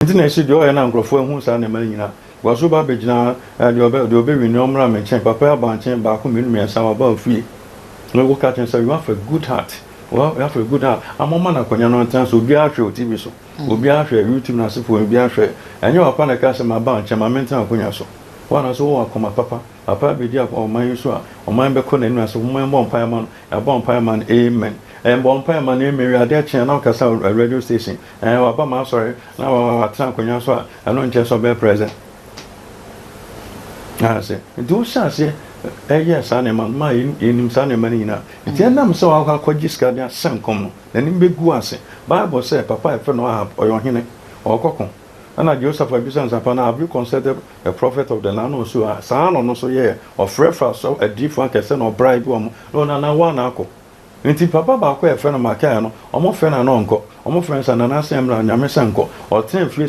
Nti na ɛsi deɛ ɔyɛ na nkurɔfoɔ ehu saa nneɛma no nyinaa wɔso ba abɛgyina deɛ ɔbɛwi ne ɔmmra me nkyɛn. Papa aba nkyɛn baako, mmienu, mmiɛnsa, waba ofie na woka kyerɛ sɛ you have a good heart, you have a good heart. Amoma na akonnwa no ntena so. Obiara hwɛ o TV so, obiara hwɛ YouTube na asefoɔ, obiara hwɛ. Ɛnyɛ papa na ɛka sɛ ma ba nkyɛn ma mentena akonnwa so. Wɔn nso wɔ akoma papa. Papa bɛdi ɔman yi so a, ɔman bɛkɔ n'anim ase. Ɔman bɔ mpaeɛ ma no, ɛbɔ mpaeɛ ma no, amen. Ɛbɔ mpaeɛ ma no, amen. Wi adeɛ kyɛn na ɔkasa radio station, waba ma asɔre na watena akonnwa so a, ɛno nkyɛn sɛ ɔbɛyɛ president ase. Nti wohyɛ aseɛ ɛyɛ saa nneɛma no ma yɛnim saa nneɛma no nyinaa. Nti ɛnam sɛ wakɔ akɔgye sika de asɛ nkɔm no, n'anim bɛgu ase. Bible sɛ papa ɛfɛ no Ahab, ɔyɛ ɔhene, ɔkɔkɔ ɛna Joseph abisa nsapa na, "Have you consulted a prophet of the land?" Ɔso a saa na ɔno nso yɛ ɔfrɛfrɛ asɔ adiifoɔ akɛsɛ na ɔbra bi wɔn na ɔno ana wa na akɔ. Nti papa baako a yɛfrɛ no Makaia no, ɔmo frɛ no ana ɔnkɔ. Ɔmo frɛ no sɛ nana sɛ mmra, Nyame sɛ nkɔ. Ɔtena fie.